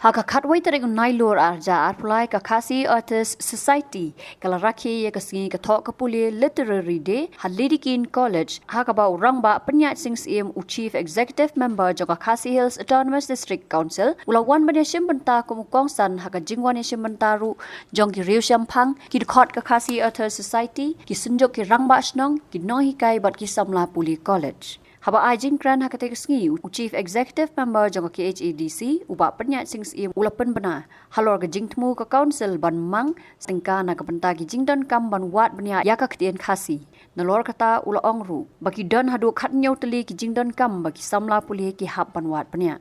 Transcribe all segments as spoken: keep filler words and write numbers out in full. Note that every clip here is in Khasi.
Ha ka khatwei tarik u Nailur arhajar arphew lai, ka Khasi Authors Society ka la rakhe ïa ka sngi ka thoh ka pule Literary Day ha Lady Keane College, ha kaba u Rangbah Pynïaid Sing Syiem, u Chief Executive Member jong ka Khasi Hills Autonomous District Council, u la wan ban ïashim bynta kum u kongsan ha ka jingwan ïashim bynta ruh jong ki riew shemphang, ki dkhot ka Khasi Authors Society, ki synjuk ki rangbah shnong, ki nonghikai bad ki samla pule college. Haba ai jingkren ha katei ka sngi, u Chief Executive Member jong ka K H A D C, u Bah Pynïaid Sing Syiem, u la pynbna halor ka jingthmu ka Council ban mang tyngka na ka bynta ki jingdonkam ban wad bniah ïa ka ktien Khasi. Nalor kata, u la ong ruh ba ki don haduh khathynñiew tylli ki jingdonkam ba ki samla pule ki hap ban wad bniah.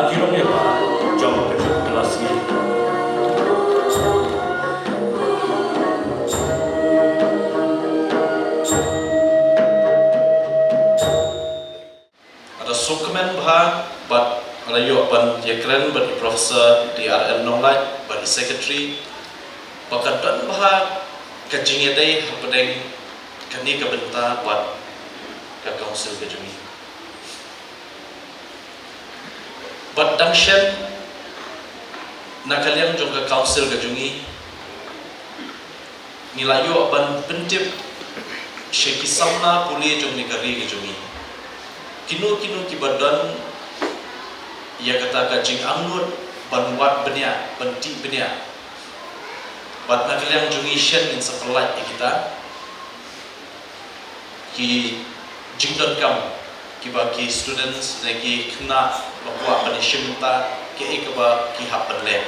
Ki long ïa ba jong ka juk ka la sngi. Nga da sngewkmen bha bad nga la ïoh ban ïakren bad i Professor D R N Nonglait bad i Secretary ba ka don bha ka jingïadei hapdeng kane ka bynta bad ka council ka jong ngi. Bad dang shen na ka liang jong ka council ka jong ngi, ngi la ïoh ban pyntip sha ki samla pule jong ngi ka ri ka jong ngi, kino kino kiba don ïa kata ka jingangnud ban wad bniah, ban tih bniah. Bad na ka liang jong ngi shen ngin sa pynlait ïa kita ki jingdonkam kiba ki students ne ki khynnah ba kwah ban ïashim bynta, kiei kiba ki hap ban leh.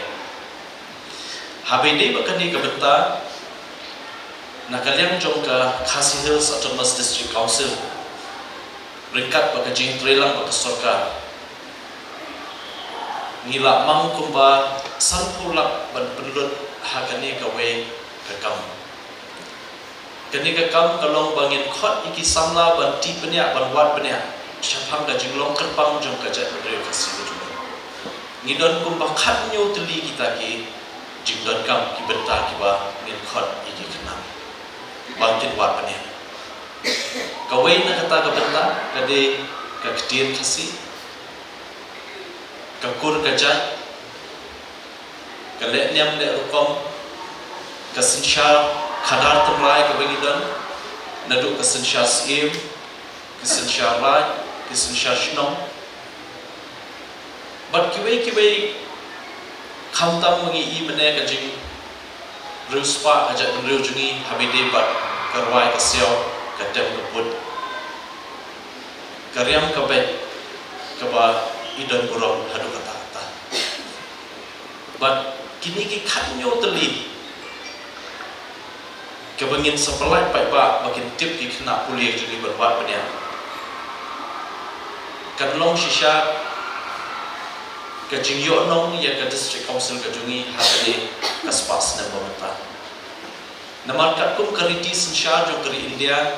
Haba ïadei bad kane ka bynta, na ka liang jong ka Khasi Hills Autonomous District Council, ryngkat bad ka jingtreilang bad ka sorkar, ngi la mang kumba sanphew lak ban pynlut ha kane kawei ka kam. Kane ka kam ka long ba ngin khot ïa ki samla ban tih bniah, ban wad bniah shaphang ka jinglong kyrpang jong ka jaitbynriew Khasi ka jong ngi. Ngi don kumba khathynñiew tylli kita ki jingdonkam, ki bynta kiba ngin khot ïa ki khynnah ba kin wad bniah. Kawei na kata ka bynta ka dei ka ktien Khasi, ka kur ka jait, ka leh niam leh rukom, ka synshar khadar tymrai kaba ngi don, naduh ka synshar syiem, ka synshar raid, ka synshar shnong. Bad kiwei kiwei, khamtam ba ngi i mynne ka jingriewspah ka jaitbynriew jong ngi haba ïadei bad ka rwai ka siaw, ka tem ka put, ka riam ka beit kaba i don burom haduh katta katta. Bad kine ki khathynñiew tylli kaba ngin sa pynlait paidbah ba kin tip ki khynnah pule jong ngi ban wad bniah, kan long shisha ka jingïohnong ïa ka District Council ka jong ngi ha kane ka spah snem ba mynta. Namar katkum ka riti synshar jong ka ri India,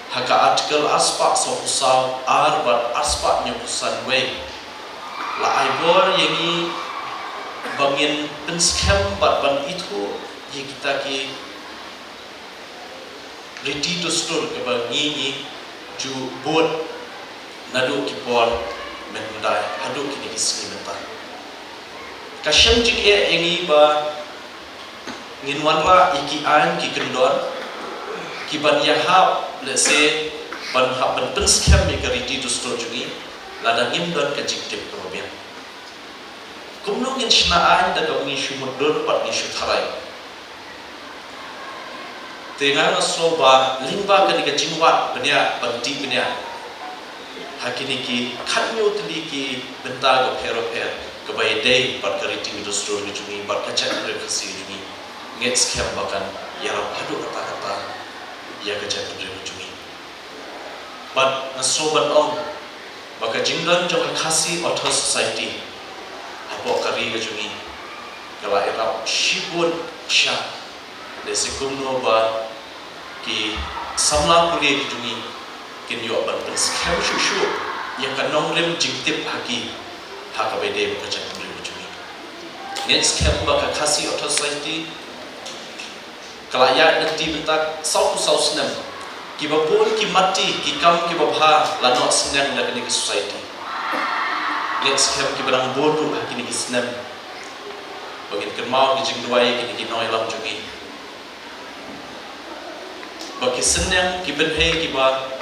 ha ka Article arspah sawphew saw ar bad arspah hynñiewphew san wei, la ai bor ïa ngi ba ngin pynskhem bad ban ithuh ïa kita ki riti dustur kaba ngi ngi ju bud naduh ki por mynhyndai haduh kine ki sngi mynta. Ka shem jingeh ïa ngi ba ngin wanrah ïa ki aiñ ki kyndon kiban ïahap, lehse ban hap ban pynskhem ïa ka riti dustur jong ngi, lada ngim don ka jingtip kaba biang. Kumno ngin shna aiñ da kaba ngi shu mutdur bad ngi shu tharai? Te nga nga sngew ba lyngba kane ka jingwad bniah, ban tih bniah ha kine ki khathynñiew tylli ki bynta bapher bapher kaba ïadei bad ka riti dustur ka jong ngi bad ka jaitbynriew Khasi ka jong ngi, ngeit skhem ba kan ïarap haduh katta katta ïa ka jaitbynriew ka jong ngi. Bad nga sngew ban ong ba ka jingdon jong ka Khasi Authors' Society hapoh ka ri ka jong ngi ka la ïarap shibun sha, lehse kumno ba ki samla pule ki jong ngi kin ïoh ban pynskhem shuh shuh ïa ka nongrim jingtip ha ki, ha kaba ïadei bad ka jaitbynriew ka jong ngi. Ngeit skhem ba ka Khasi Authors' Society ka la ïaid lynti mynta sawphew saw snem. Kiba bun ki matti, ki kam kiba bha la noh synñiang da kane ka society. Ngeit skhem kiba dang bun ruh ha kine ki snem ba ngin kynmaw ki jingduwai ïa kine ki nongïalam jong ngi, ba ki synñiang ki bynhei kiba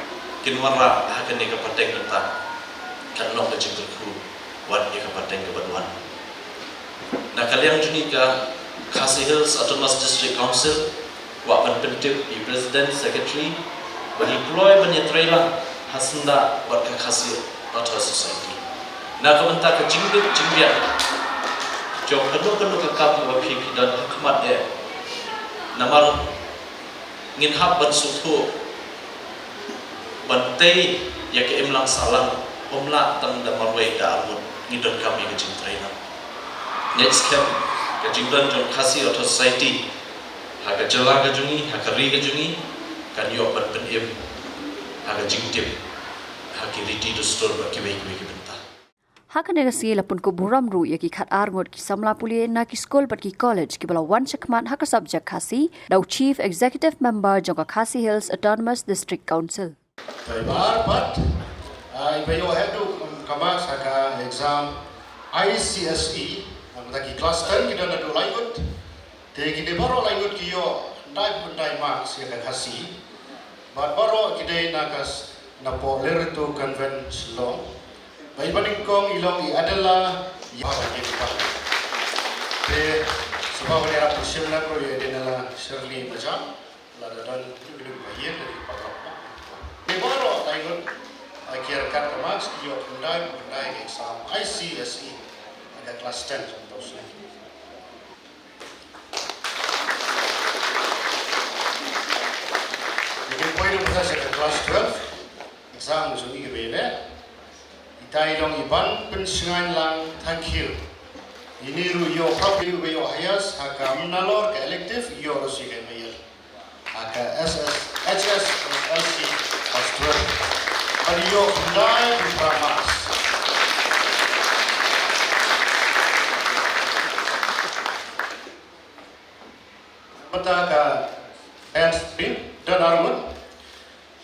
kin wanrah ha kane ka pateng mynta kan long ka jingkyrkhu wat ïa ka pateng kaban wan. Na ka liang jong ngi ka Khasi Hills Autonomous District Council, kwah ban pyntip ïa i President, Secretary ba ngi kloi ban ïatreilang ha syndah bad ka Khasi Authors' Society na ka bynta ka jingbit jingbiang jong kano kano ka kam kaba phi phi don ha khmat eh. Namar ngin hap ban sngewthuh ban tei ïa ka imlang sahlang Ym lah tang da marwei da arngut, ngi donkam ïa ka jingtrei noh. Next camp, ka jingdon jong Khasi Authors' Society ha ka jylla ka jong ngi, ha ka ri ka jong ngi, kan ïoh ban pynim ha ka jingtip ha ki riti dustur bad kiwei kiwei ki bynta. Ha kane ka sngi la pynkup burom ruh ïa ki khat ar ngut ki samla pule na ki skul bad ki college kiba la wan shakhmat ha ka subject Khasi da u Chief Executive Member jong ka Khasi Hills Autonomous District Council. Te iba ar pat, ah, iba ïoh haduh ka marks ha ka exam I C S E, namar ki class ten ki don haduh lai ngut. Te kine baroh lai ngut ki ïoh khyndai khyndai marks ïa ka Khasi. Bad baroh ki dei na ka s-, na poh Lyrto Convent Shillong. Ba iba nyngkong i long i Adela ïa ba ki ba. Te sngewbha ban ïarap pyrshim na ko ïa Adela Shirley Majak. Lada don kito kito kiba ïeng da ki paralok. Ki baroh lai ngut, ah, ki ïa ryngkat ka marks ki ïoh khyndai khyndai ka exam I C S E ha ka class ten jong ka snem. Ïa ki poi ruh ba sha ka class twelve exam jong ngi kiba ïaleh. Ita i long i Banpynshngaiñ Langthangkhiew. Ine ruh ïoh prap ïa ka ïoh highest ha ka Mnalor ka elective ïoh ruh shi ka M A L. Ha ka S S, H S S L C class twelve. Bad ïoh khyndai khyndai marks. Bad ha ka dance team, don ar ngut.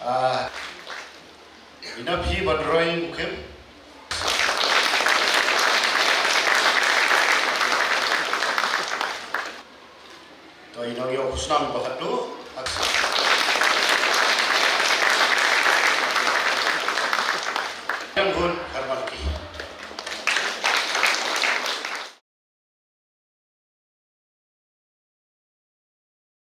Ah, ina phi bad roi mukim. To ina ïoh khusnam ba khatu. Yang hun karmalki.